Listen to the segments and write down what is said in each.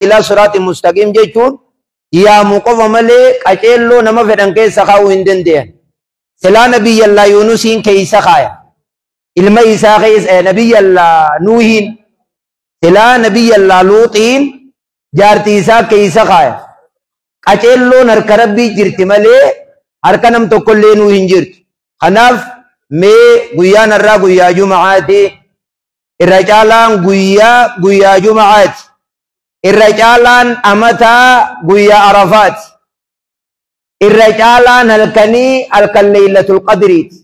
Ilaa siraatin mustaqiim jechuun yaamu qofa malee qaceelloo nama fedhan keessa kaa'uu hin danda'an. Silaa Nabiyyallaa Yuunusiin keessa kaaya. Ilma isaa keessa Nabiyyallaa Nuuhiin, silaa Nabiyyallaa Luuxiin jaartii isaa keessa kaaya. Qaceelloon harka Rabbii jirti malee harka nam tokkollee nuu hin jirtu. Kanaaf mee guyyaan har'aa guyyaa Juma'aati. Irra caalaan guyyaa guyyaa Juma'aati. Irra caalaan amataa guyyaa Arafaati. Irra caalaan halkanii halkan Laylatul Qadriiti.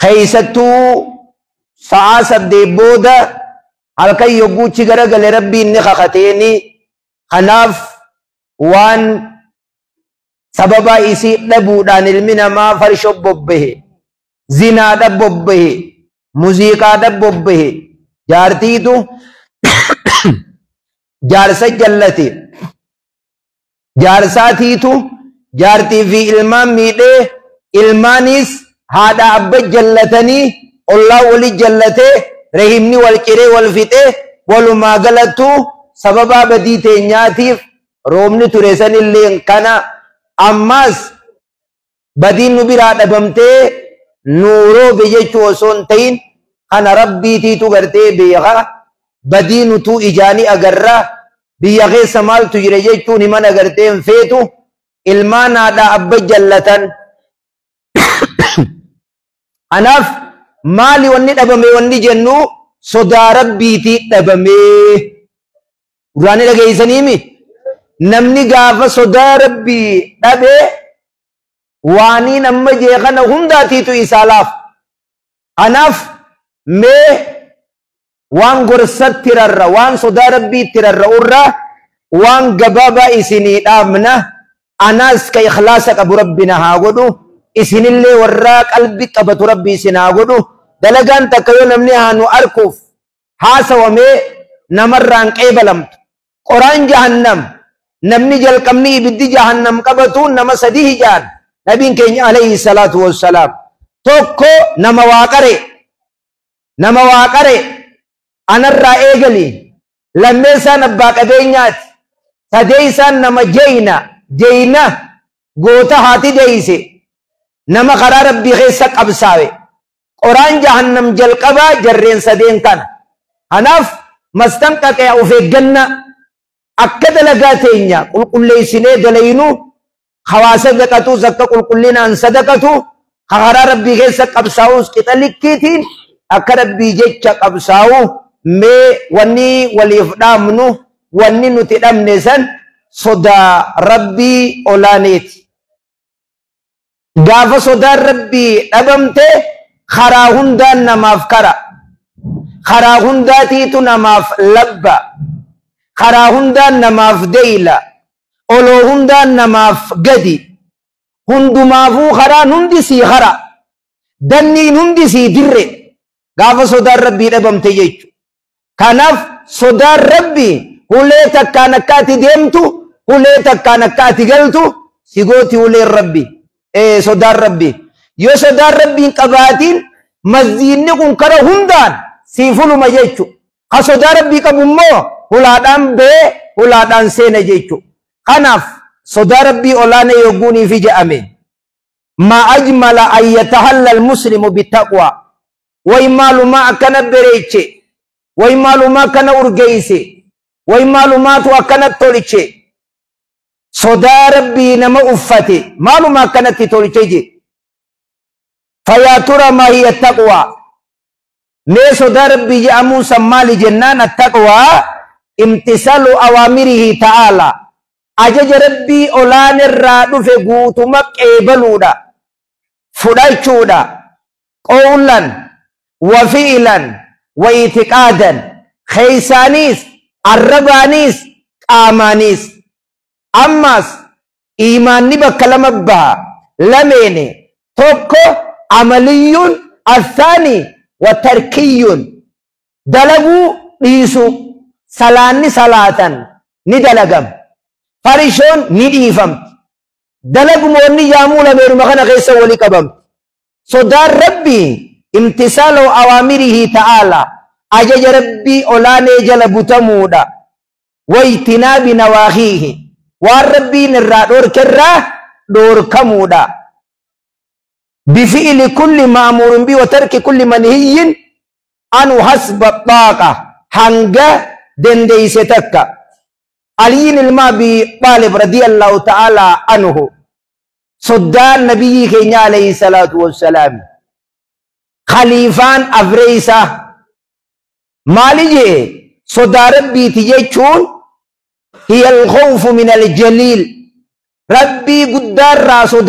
Keessattuu sa'aa 8 booda halkan yogguuchi garagale Rabbiin ni kakateeni. Kanaaf waan sababa isii dhabuudhaan ilmi namaa farshoo bobbahe, zinaadha bobbahe, muuziqaadha bobbahe, jaartiitu jaarsa jallate, jaarsaatiitu jaartii fi ilmaan miidhee, ilmaanis haadha abba jallatanii ollaa wali jallatee rahimni wal ciree wal fixee, walumaa galattuu sababaa badii teenyaatiif roobni ture sanillee kana. Ammaas badiin nu biraa dhabamtee nuu roobe jechuu osoo hin ta'in, kana Rabbiitiitu gartee beeka. Badii nutuu ijaanii agarra, biyya keessa maaltu jira jechuun himan agartee hin feetu. Ilmaan haadha abba jallatan. Kanaaf maali wanni dhabame? Wanni jennu sodaa Rabbiitii dhabamee. Duraanii dhageessaniimi, namni gaafa sodaa Rabbii dhabe waaniin amma jee kana hundaatiitu isaa laaf. Kanaaf mee waan gorsatti rarra, waan sodaa Rabbiitti rarra'urra waan gabaabaa isinii dhaabna. Anaas ka ikhlaasa qabu Rabbi na haa godhu, isinillee warraa qalbi qabatu Rabbi isin haa godhu. Dalagaan takka yoo namni haa nu arkuuf haasawamee namarraan qeebalamtu. Qoraan jahannam namni jalqabni ibiddi jahannam qabatu nama sadii hijaan nabiin keenya alayhi salaatu wassalaam. Tokko nama waaqare, nama waaqare anarraa eegali. Lammeessaan abbaa qabeenyaati. Sadeessaan nama jeyna, jeyna goota haati deeyse, nama karaa Rabbii keessa qabsaawe. Qoraan jahannam jalqabaa jarreen sadeen kana. Kanaaf mastanqaqee of eegganna akka dalagaa teenya qulqulleessinee dalaynu, hawaasa sadaqatus akka qulqullinaan sadaqatu, karaa Rabbii keessa qabsaa'us qixa likkiitiin akka Rabbii jecha qabsaa'u. Mee wanni waliif dhaamnu, wanni nuti dhabne san sodaa Rabbii olaaneeti. Gaafa sodaan Rabbii dhabamte karaa hundaan namaaf kara. Karaa hundaatiitu namaaf labba. Karaa hundaan namaaf deeyla. Oloo hundaan namaaf gadi. Hundumaafuu karaan hundi sii kara. Danniin hundi sii dirre. Gaafa sodaan Rabbii dhabamte jechuudha. Kanaaf sodaan Rabbii hulee takkaan akka ati deemtu, hulee takkaan akka ati galtu si gooti huleen Rabbii. Sodaan Rabbii. Yoo sodaan Rabbii hin qabaatiin masjiidni kun kara hundaan sii fuluma jechuudha. Ka sodaa Rabbii qabu immoo hulaadhaan ba'ee hulaadhaan seena jechuudha. Kanaaf sodaa Rabbii olaanaa yogguuniif ija'ame. Ma ajmala an yatahalla al-muslimu bitaqwa. Way maalumaa akkana bereeche. Way maalumaa akkana urgeeyse. Way maalumaatu akkana tolche. Sodaa Rabbii nama uffate maaluma akkanatti tolche je. Fayaa tura maa hiya taqwa. Mee sodaa Rabbii jedhamuun san maali jennaan, attaqwaa imtisalu awaamirihi ta'ala. Ajaja Rabbii olaanerraa dhufe guutuma qeebaluudha. Fudhachuudha. Qawlan wa fi'lan wa itiqaadan. Keeysaaniis, arrabaaniis, qaamaaniis. Ammas iimaanni bakka lama baha. Lameene tokko amaliyyuun, athaani wa tarkiyyuun. Dalaguu dhiisuu. Salaanni salaatan ni dalagama. Farishoon ni dhiifamti. Dalagumoonni yaamuu lameenuma kana keessa walii qabamti. Sodaan Rabbii imtisaalu awaamirihi ta'ala. Ajaja Rabbii olaanee jala butamuudha. واجتناب نواهيه والربين الرا دورك الرا دوركمودا بفعل كل مأمور به وترك كل منهي عنه حسب الطاقة هنگا دنديستك. علي المابي طالب رضي الله تعالى عنه صدان نبي كينيا عليه الصلاة والسلام خليفان أفريسا مالي صدى ربي تجيشون هي الخوف من الجليل ربي قدار راسو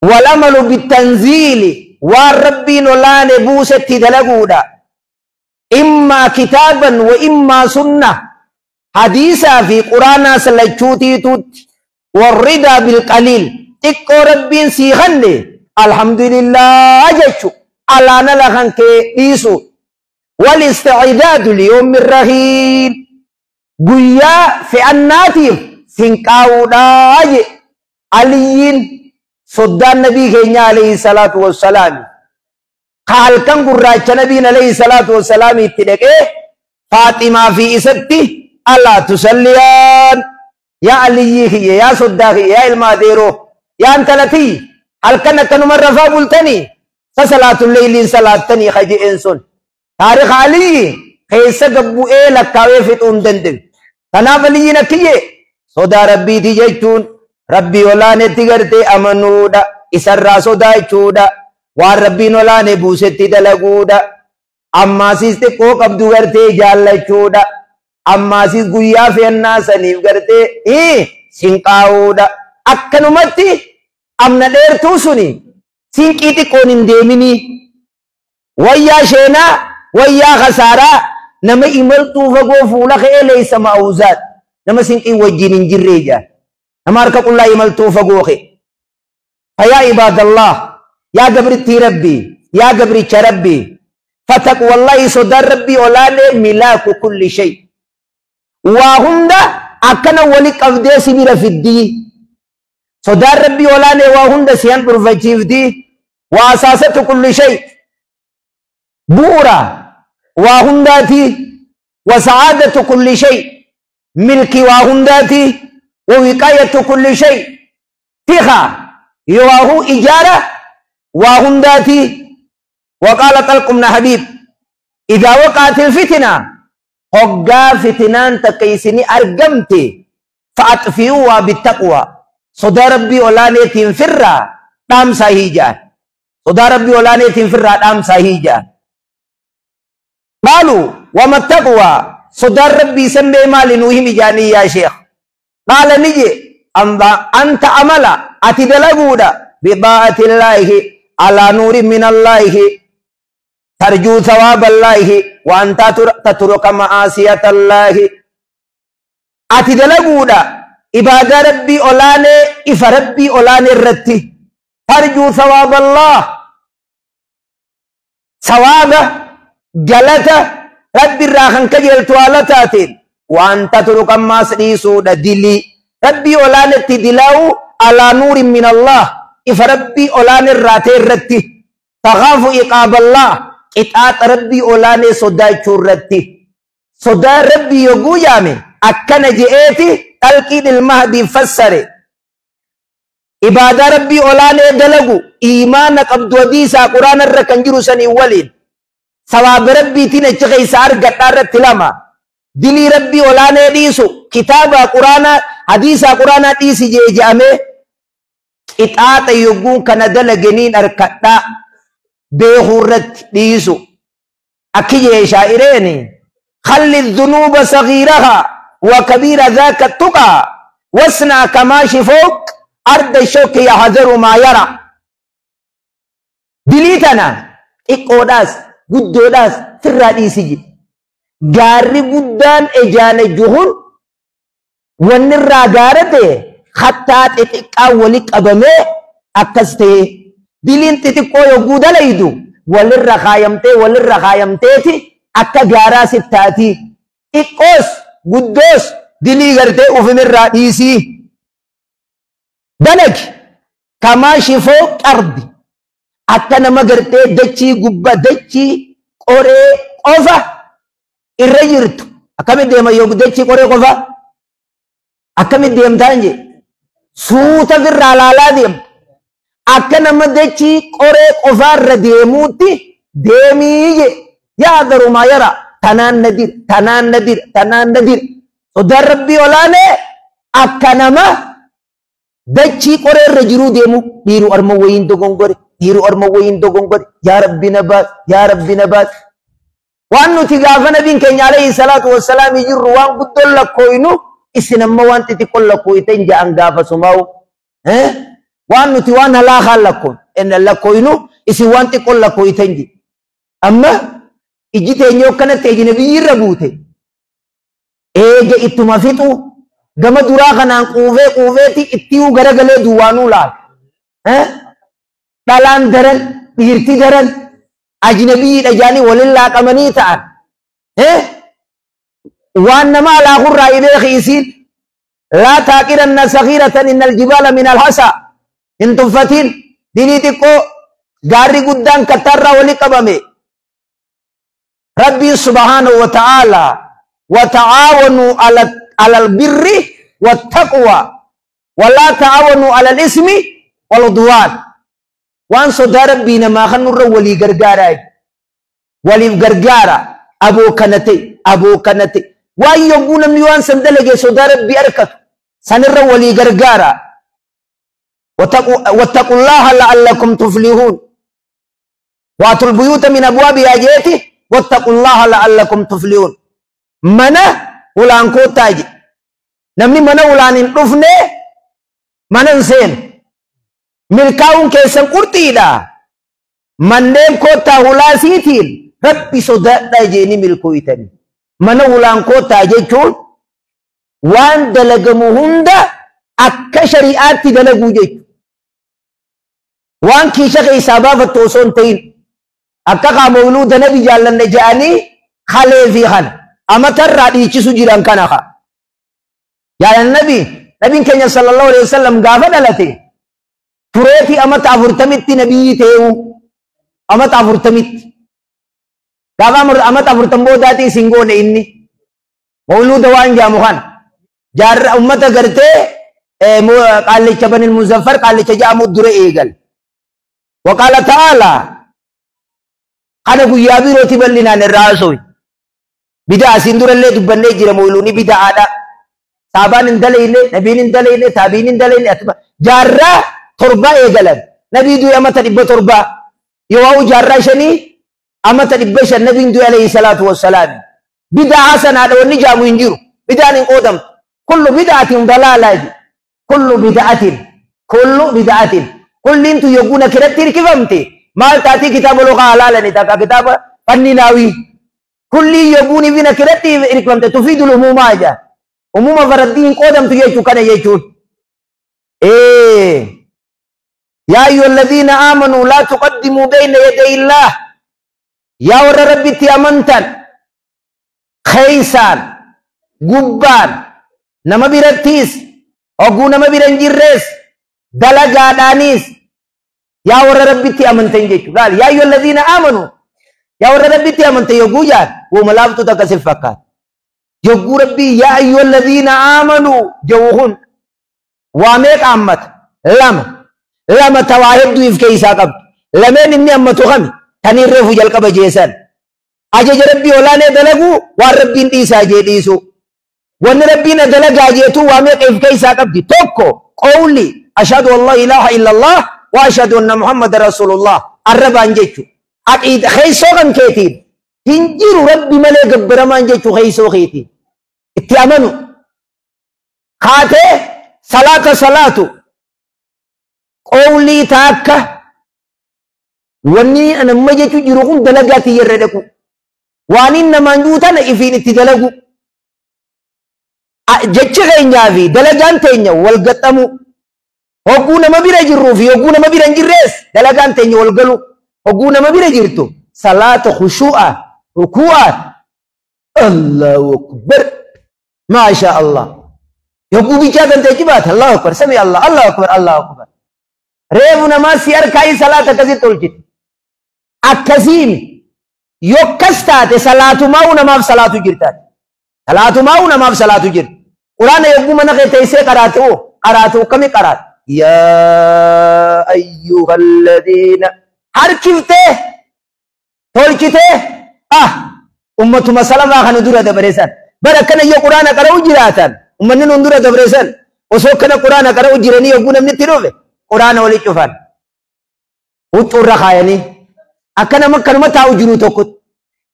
والعمل بالتنزيل والربي نولان بوسة تدلقودا إما كتابا وإما سنة حديثا في قرآن سلجوتي توت والرضا بالقليل تكو ربي سيخني الحمد لله جيشو على نلخن كي والاستعداد ليوم الرحيل قيا في الناتيف سنقاو داي عليين صدان نبي كينيا عليه الصلاة والسلام قال كان قراج نبي عليه الصلاة والسلام اتدك فاطمة في إستي ألا تسليان يا علي يا صداقي يا الماديرو يا أنتلتي هل كان كانوا مرة فابلتني فصلاة الليل صلاة خجي إنسون تاريخ علي خيسا قبو إيه لكاوي فتون دندن تنافلي نكيه صدا ربي تجيتون ربي ولاني تغرتي أمنودا إسر صدا يچودا وار ربي نولاني بوستي دلقودا أما سيستي كو قبدو غرتي جالة چودا أما سيس قويا في الناس نيف غرتي إيه سنقاودا أكنمتي أمنا دير توسني سنقيتي كونين ديميني ويا شينا ويا خسارة نما إمرتو فقو فولخ ليس مأوزات نما سنقي وجين جريجا نما أركب الله إمرتو فقوخي. فيا عباد الله يا قبرتي ربي يا قبرتي ربي فتقوى الله صدر ربي أولاني ملاك كل شيء وهم دا أكنا ولك أفدي سبيل في الدين صدر ربي أولاني وهم دا سيان برفجيف دي وأساسة كل شيء بورا وهم داتي وسعادة كل شيء ملك وهم داتي ووقاية كل شيء تخا يواه إجارة وهم داتي. وقال طلق بن حبيب إذا وقعت الفتنة هقا فتنان تكيسني أرقمتي فأطفئوها بالتقوى صدى ربي أولاني تنفرا دام سهيجا صدى ربي أولاني تنفرا دام سهيجا. قالوا وما التقوى صدى ربي سمي مال نوهم جاني يا شيخ قال نجي أنت عملا أتدلقودا بطاعة الله على نور من الله ترجو ثواب الله وأنت تترك معاصية الله أتدلقودا إبادة ربي أولاني إف ربي أولاني الرتي ترجو ثواب الله ثواب جلته ربي الراخن كجل توالتاتين وأنت تترك معاصية سودا دلي ربي أولاني تدلاو على نور من الله إف ربي أولاني الراتي الرتي تخاف إقاب الله إطاعت ربي أولاني صدا شرتي صدا ربي يقو يامي أكن جئتي تلقين المهدي فسري إبادة ربي أولاني دلقو إيمانك عبد وديسا قرآن الركنجر سني ولين ثواب ربي تنجغي سار قطار تلاما دلي ربي أولاني ديسو كتابة قرآن حديثة قرآن ديسي جي جامي إطاعت يقون كان دلقنين أركتا بيخورت ديسو أكي شاعرين خلي الذنوب صغيرها وكبير ذاك التقى واصنع كماشي فوق أرض الشوك يحذر ما يرى دليتنا إقوداس قدوداس فرا ديسي غاري قدان إجان الجهر ونرى غارته حتى تتقى ولك أبمي أكستي دلين تتقو يقود ليدو وللرا خايمتي وللرا خايمتي أكا غارا ستاتي إقوس قدوس دلي غرتي وفمر رئيسي دلك كما شفوق أرض أكا نما غرتي دچي قبا دچي قوري قوفا إرجرت Akkamitti deema yoo dachii qoree qofa? Akkamitti deemtaan jee? Suuta firraa laalaa deemta. Akka nama dachii qoree qofaarra deemuutti deemii jee. Yaadaru maa yara. Tanaan na dira, tanaan na dira, tanaan na dira. Sodaan Rabbii olaanee akka nama dachii qoreerra jiruu deemu. Dhiiru arma wayiin dogongore, dhiiru arma wayiin dogongore. Yaa Rabbi na baas, yaa Rabbi na baas. Waan nuti gaafa nabiin keenya alayhi salaatu wassalaam jirru waan guddoon lakkooynu isin amma waan xixiqqoon lakkooytan ja'an gaafa sumaa'u. Waan nuti waan halaakaan lakkoon lakkooynu isin waan xiqqoon lakkooytan jedhe. Amma ijji teenya akkanatti ejnabiyyi irra buute. Eega ittuma fixu gama duraa kanaan quufee quufeeti ittiyuu garagalee duwwaanuu laala. Dhalaan daran, dhiirti daran, ajnabiyyiidha jaanii waliin laaqamanii ta'an. Waan nama alaakurraa ibeeki isiin. Laa taaqiranna sagiiratan innal jibaala min alhasa. Hin tuffatin dinii xiqqoo gaarri guddaan kattaarraa wali qabame. Rabbiin subhaanahu wa ta'ala wa ta'aawanuu alal birri wattaqwa wa laa ta'aawanuu alal ismi wal udwaan. Waan sodaa Rabbii namaa kan nurra walii gargaaraa. Waliif gargaara. Aboo kana ta'e, aboo kana ta'e. Waan yogguu namni waan san dalage sodaa Rabbii argatu sanirra walii gargaara. Wattaqullaha la'allakum tuflihuun. Waatul buyuuta min abwaabihaa jeeti wattaqullaha la'allakum tuflihuun. Mana ulaan koottaa jedhe. Namni mana ulaan hin dhufne mana hin seenu. Milkaa'uun keessan qurxiidha. Manneen koottaa hulaasiitiin Rabbi sodaadhaa jeeni milkooytani. Mana ulaan koottaa jechuun waan dalagamu hunda akka shari'aatti dalaguu jechuudha. Waan kiisha keessaa baafattu osoo hin ta'in akka qaama danabi jaallanne je'anii kalee fi kana amatarraa dhiichisu jiran kana ka. Yaa nabi, nabiin keenya sallallahu alaihi wasallam gaafa dhalate tureetii amata 40tti nabiyyi ta'uu amata 40tti. Gaafa amata 40 boodaatii isin goone inni mawluuda waan jaamu kana jaarra ummata gartee qaallicha Banil Muzaffar qaallicha jaamu dura eegal. Waqaala ta'ala kana guyyaa birooti bal'inaan irraa haasooyi. Bidaa asiin durallee dubbannee jira mawluuni bidaadha. Saabaan hin dalayne, nabiin hin dalayne, taabiin hin dalayne, jaarraa 7 eegalan. Nabii du'e amata 700. Yoo jaarraa 5 amata 500 nabiin du'e alayhi salaatu wassalaam. Bidaa hasanaadha wanni jaamu hin jiru. Bidaan hin qoodamtu. Kullu bidaatin dalaalaa jedhe. Kullu bidaatin. Kullu bidaatin. Kulliintu yogguu nakiratti hirkifamte maal taatii kitaaba luqaa halaalani takka kitaaba fanni naawii. Kulli yogguun ifi nakiratti hirkifamte tufiidul umuumaa jaa. Umuuma faraddii hin qoodamtu jechuu kana jechuun. Yaa ayyuha alladhiina aamanuu laa tuqaddimuu bayna yaday illaah. Yaa warra Rabbitti amantan keeysaan gubbaan nama birattiis hogguu nama bira hin jirrees dalagaadhaaniis yaa warra Rabbitti amantan jechuudha. Laal yaa ayyuha alladhiina aamanuu yaa warra Rabbitti amantan yogguu jaan wooma laaftu takka sin fakkaata. Yogguu Rabbii yaa ayyuha alladhiina aamanuu jedhu kun waa meeqa hammata? Lama. Lama tawaa hedduu if keessaa qabdu. Lameen inni hammatu kami? Taniin reefu jalqaba jeesan. Ajaja Rabbii olaanee dalaguu waan Rabbiin dhiisaa jee dhiisuu. Wanni Rabbiin dalagaa jeetu waa meeqa if keessaa qabdi? Tokko qawli ashhadu an laa ilaaha illallah wa ashhadu anna Muhammadan rasuulullah arrabaan jechu. Aqiida keessoo kan keetiin hin jiru Rabbi malee gabbaramaan jechu keessoo keetiin. Itti amanu. Kaatee salaata salaatu qawlii taakka wanni anamma jechu jiru kun dalagaa tiyyarra dhaqu. Waan inni namaan jiru tana ifiin itti dalagu. Jechi keenyaa fi dalagaan teenya wal gaxxamu. Hogguu nama bira jirruu fi hogguu nama bira hin jirrees dalagaan teenya wal galu. Hogguu nama bira jirtu salaata khushuu'a rukuu'a Allahu akbar maasha Allah. Yogguu bichaa kan ta'e jibaata Allahu akbar sami Allah Allahu akbar Allahu akbar. Reefu namaa si harkaayii salaata akkasitti tolchite. Akkasiin yokkas taate salaatumaa namaaf salaatu jirtaati. Salaatumaa'u namaaf salaatu jira. Quraana yogguu mana kee teessee qaraatu qaraatu akkami qaraatu? Yaa ayyuhalladiina harkiftee tolchitee ah ummatuma salamaa kana dura dabareessan. Bara akkana yoo quraana qara'u jiraatan ummanni nun dura dabareessan osoo akkana quraana qara'u jiranii yogguu namni itti dhufe quraana walii cufan. Huccuurra kaayanii akka nama akkanuma taa'u jiru tokko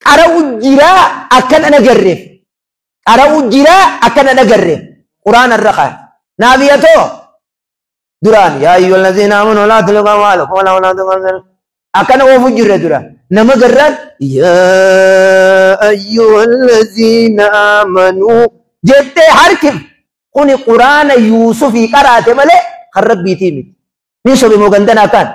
qara'u jiraa akkan agarreef. Qara'u jiraa akkan agarreef quraana irra kaayan. Naafiyatoo duraan yaa ayyuhal laziina aamanu laa tulquu amwaalakum walaa awlaadakum akkana oofu jirre duraan nama garraan yaa ayyuhal laziina aamanuu jettee harkif kuni quraana Yuusufii qaraate malee kan rabbiitii miti. Ni sobe moo gandana akkaan?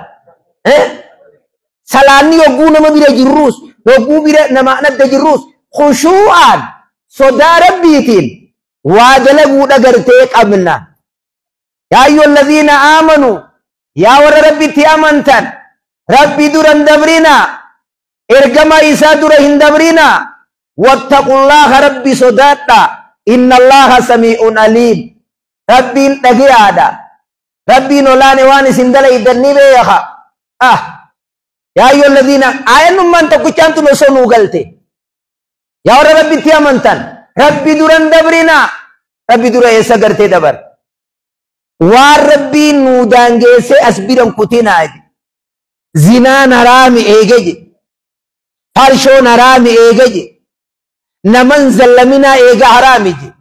Salaanni yogguu nama bira jirruus yogguu bira nama adda jirruus khushuu'aan sodaa rabbiitiin waa dalaguu dhagartee qabna. Yaa ayyuhal laziina aamanuu yaa warra rabbitti amantan rabbi dura hin dabrinaa ergama isaa dura hin dabrinaa wattaqullaaha rabbi sodaadha inna allaaha samii'un aliim rabbiin dhagayaadha rabbiin olaane waan isin dalaydan ni beeka. Ah yaa ayyuhal laziina aayannummaan tokkichaan tun osoo nuu galte yaa warra rabbitti amantan rabbi dura hin dabrinaa rabbi dura eessa gartee dabar waan rabbiin nuu daangeessee as biran kutinaa jedhe. Zinaan haraami eege jedhe. Farshoon haraami eege jedhe. Naman zallaminaa eega haraami jedhe.